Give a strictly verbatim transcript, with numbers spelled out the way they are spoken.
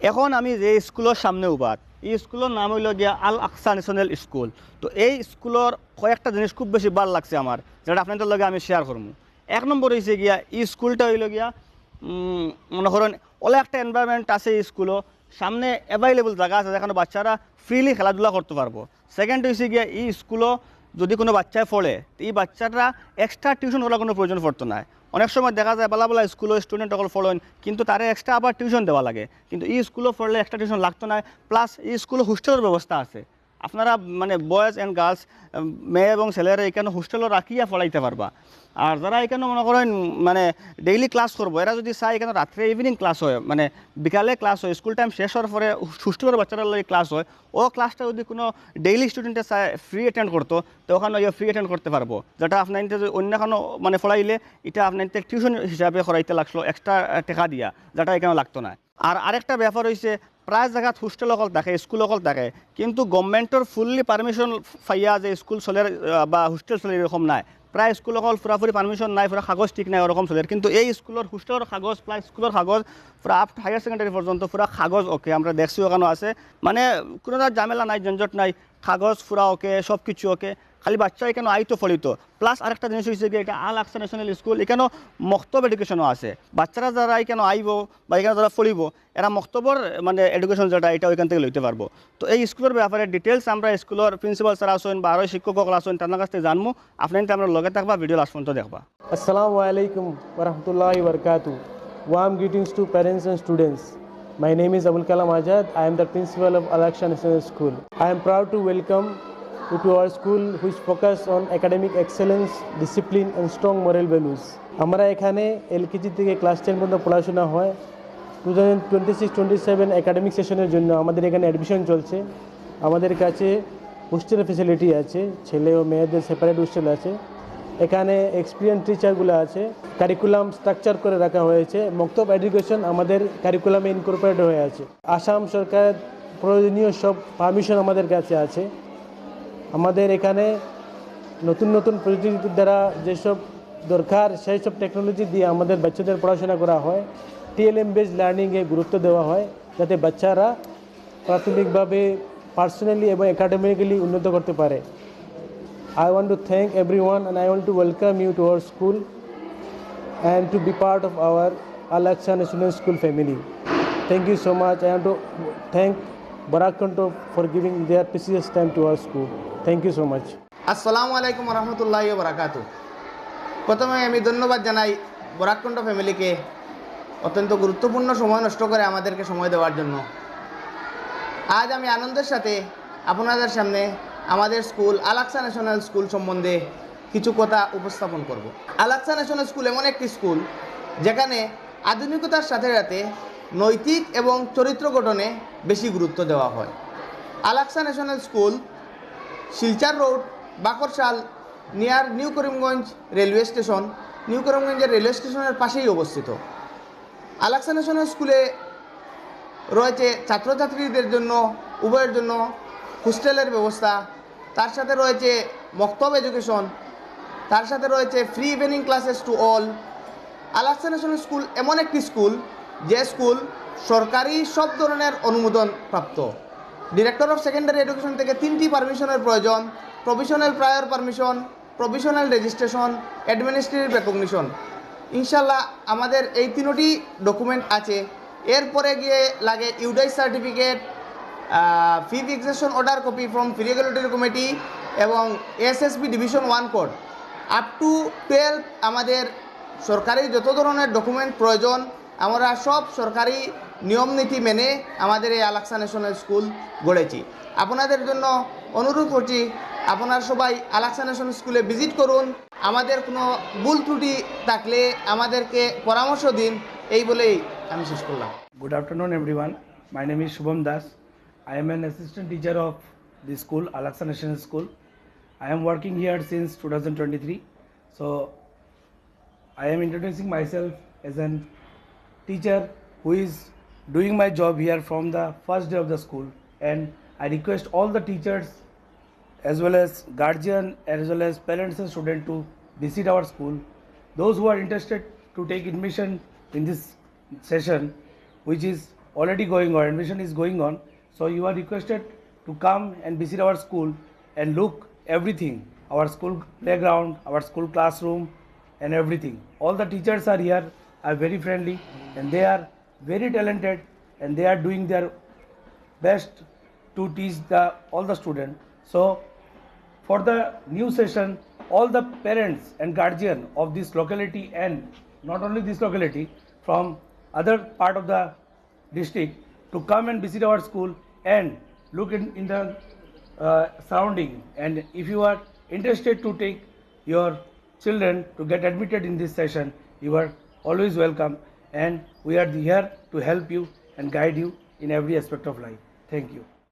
এখন আমি যে স্কুলর সামনে উবাত, এই স্কুলর নাম অইলো গিয়া আল আকসা ন্যাশনাল স্কুল। তো এই স্কুলর কয়েকটা জিনিস খুব বেশি ভালা লাগছে আমার, যেটা আপনাদের লগে আমি শেয়ার করমু। এক নম্বর অইছে গিয়া, এই স্কুলটা অইলো গিয়া, উম, মনে করেন, অলা একটা এনভায়রনমেন্ট আছে এই স্কুলো, সামনে অ্যাভেলেবল জাগা আছে, যেখানো বাচ্চারা ফ্রিলি খেলাধুলা করতে পারবো। সেকেন্ড অইছে গিয়া, এই স্কুলো যদি কোনো বাচ্চায় পড়ে, তো এই বাচ্চাটা এক্সট্রা টিউশন করার কোনো প্রয়োজন পড়তো নায়। অনেক সময় দেখা যায়, ভালা ভালা স্কুলো স্টুডেন্ট অকল পড়ইন, কিন্তু তারে এক্সট্রা আবার টিউশন দেওয়া লাগে। কিন্তু এই স্কুলো পড়লে এক্সট্রা টিউশন লাগতো নায়, প্লাস এই স্কুলো হোস্টেলর ব্যবস্থা আছে। আপনারা, মানে, বয়েজ অ্যান্ড গার্লস, মেয়ে এবং ছেলেরা এখানো হোস্টেলো রাখিয়া পড়াইতে পারবা। আর যারা এখানো, মনে করেন, মানে, ডেইলি ক্লাস করবো, এরা যদি চায় এখানো রাত্রে ইভিনিং ক্লাস হয়, মানে, বিকালে ক্লাস হয়, স্কুল টাইম শেষ হওয়ার পরে হোস্টেলর বাচ্চারার লগে ক্লাস হয়, ও ক্লাসটা যদি কোনো ডেইলি স্টুডেন্টে চায় ফ্রি অ্যাটেন্ড করতো, তো ওখানো ইয়ে ফ্রি অ্যাটেন্ড করতে পারবো। যেটা আপনাইনতে যদি অন্য কোনো, মানে, পড়াইলে, এটা আপনাইনতে টিউশন হিসাবে করাইতে লাগলো এক্সট্রা টাকা দিয়া, যেটা এখানো লাগতো নায়। আর আরেকটা ব্যাপার অইছে, প্রায় জাগাত হোস্টেল অকল থাকে, স্কুল অকল থাকে, কিন্তু গভর্নমেন্টর ফুললি পারমিশন পাইয়া যে স্কুল চলের, আহ, বা হোস্টেল চলের, এরকম নায়। প্রায় স্কুল অকল পুরাপুরি পারমিশন নাই, পুরা কাগজ ঠিক নাই, ওরকম চলের। কিন্তু এই স্কুলর হোস্টেলর কাগজ, প্লাস স্কুলর কাগজ, পুরা আপ টু হায়ার সেকেন্ডারি পর্যন্ত পুরা কাগজ ওকে, আমরা দেখছি ওখানো আছে। মানে, কোনো তার ঝামেলা নাই, ঝঞ্ঝট নাই, কাগজ পুরা ওকে, সব কিছু ওকে। খালি বাচ্চা এখানো আইতো পড়িতো। প্লাস আরেকটা জিনিস অইছে কি, এটা আল আকসা ন্যাশনাল স্কুল, এখানো মক্তব এডুকেশনও আছে। বাচ্চারা যারা এখানো আইবো বা এখানো যারা পড়িবো, এরা মক্তবর, মানে, এডুকেশন যেটা, এটা ওইখান থেকে লইতে পারবো। তো এই স্কুলর ব্যাপারে ডিটেলস আমরা স্কুলর প্রিন্সিপাল স্যার আছইন বা আরও শিক্ষক অকল আছইন, তার কাছ থেকে জানমু। আপনাইনতে আমরার লগে থাকবা, ভিডিও লাস্ট পর্যন্ত দেখবা। السلام عليكم ورحمة الله وبركاته. Warm greetings to parents and students. My name is Abul Kalam Azad. I am the principal of Al Aksa National School. I am proud to welcome you to our school, which focus on academic excellence, discipline and strong moral values. আমরা এখানে এলকেজি থেকে class ten পর্যন্ত পড়াশোনা হয়। Two thousand twenty six twenty seven academic session জন্য আমাদের এখানে অ্যাডমিশন চলছে। আমাদের কাছে হোস্টেল ফেসিলিটি আছে, ছেলে ও মেয়েদের সেপারেট হোস্টেল আছে। এখানে এক্সপিরিয়েন্স টিচারগুলো আছে। কারিকুলাম স্ট্রাকচার করে রাখা হয়েছে। মক্তব এডুকেশন আমাদের কারিকুলামে ইনকর্পোরেট হয়ে আছে। আসাম সরকারের প্রয়োজনীয় সব পারমিশন আমাদের কাছে আছে। আমাদের এখানে নতুন নতুন প্রযুক্তির দ্বারা যেসব দরকার, সেই সব টেকনোলজি দিয়ে আমাদের বাচ্চাদের পড়াশোনা করা হয়। টিএলএম বেসড লার্নিংয়ে গুরুত্ব দেওয়া হয়, যাতে বাচ্চারা প্রাথমিকভাবে পার্সোনালি এবং একাডেমিক্যালি উন্নত করতে পারে। I want to thank everyone and I want to welcome you to our school and to be part of our Al Aksa National School family. Thank you so much. I want to thank Barak Kanto for giving their precious time to our school. Thank you so much. আসসালামু আলাইকুম রহমতুল্লাহ বারাকাতু। প্রথমে আমি ধন্যবাদ জানাই বরাককণ্ঠ ফ্যামিলিকে অত্যন্ত গুরুত্বপূর্ণ সময় নষ্ট করে আমাদেরকে সময় দেওয়ার জন্য। আজ আমি আনন্দের সাথে আপনাদের সামনে আমাদের স্কুল আল আকসা ন্যাশনাল স্কুল সম্বন্ধে কিছু কথা উপস্থাপন করব। আল আকসা ন্যাশনাল স্কুল এমন একটি স্কুল যেখানে আধুনিকতার সাথে সাথে নৈতিক এবং চরিত্র গঠনে বেশি গুরুত্ব দেওয়া হয়। আল আকসা ন্যাশনাল স্কুল শিলচর রোড, বাকরশাল, near new Karimganj railway station, new করিমগঞ্জের রেলওয়ে স্টেশনের পাশেই অবস্থিত। আল আকসা ন্যাশনাল স্কুলে রয়েছে ছাত্রছাত্রীদের জন্য, উভয়ের জন্য হোস্টেলের ব্যবস্থা, তার সাথে রয়েছে মক্তব এডুকেশন, তার সাথে রয়েছে free evening classes to all. Al Aqsa national school এমন একটি স্কুল, যে স্কুল সরকারি সব ধরনের অনুমোদন প্রাপ্ত। ডিরেক্টর অফ সেকেন্ডারি এডুকেশন থেকে তিনটি পারমিশনের প্রয়োজন: provisional prior permission, provisional registration, administrative recognition. ইনশাল্লাহ আমাদের এই তিনটি ডকুমেন্ট আছে। এরপরে গিয়ে লাগে UDISE certificate, fee fixation order copy from fee regulatory committee এবং SSB division one code. Up to twelve আমাদের সরকারি যত ধরনের ডকুমেন্ট প্রয়োজন, আমরা সব সরকারি নিয়ম নীতি মেনে আমাদের এই আল আকসা ন্যাশনাল স্কুল গড়েছি। আপনাদের জন্য অনুরোধ করছি, আপনারা সবাই আল আকসা ন্যাশনাল স্কুলে ভিজিট করুন। আমাদের কোনো ভুল ত্রুটি থাকলে আমাদেরকে পরামর্শ দিন। এই বলেই আমি শেষ করলাম। Good afternoon, everyone. My name is Shubham Das. I am an assistant teacher of the school, Al Aksa National School. I am working here since two thousand twenty-three. So, I am introducing myself as an teacher who is doing my job here from the first day of the school. And I request all the teachers, as well as guardian, as well as parents and students, to visit our school. Those who are interested to take admission in this session, which is already going on, admission is going on. So you are requested to come and visit our school and look everything, our school playground, our school classroom, and everything. All the teachers are here, are very friendly, and they are very talented, and they are doing their best to teach the all the students. So for the new session, all the parents and guardian of this locality, and not only this locality, from other part of the district, to come and visit our school and look in, in the uh, surrounding. And if you are interested to take your children to get admitted in this session, you are always welcome, and we are here to help you and guide you in every aspect of life. Thank you.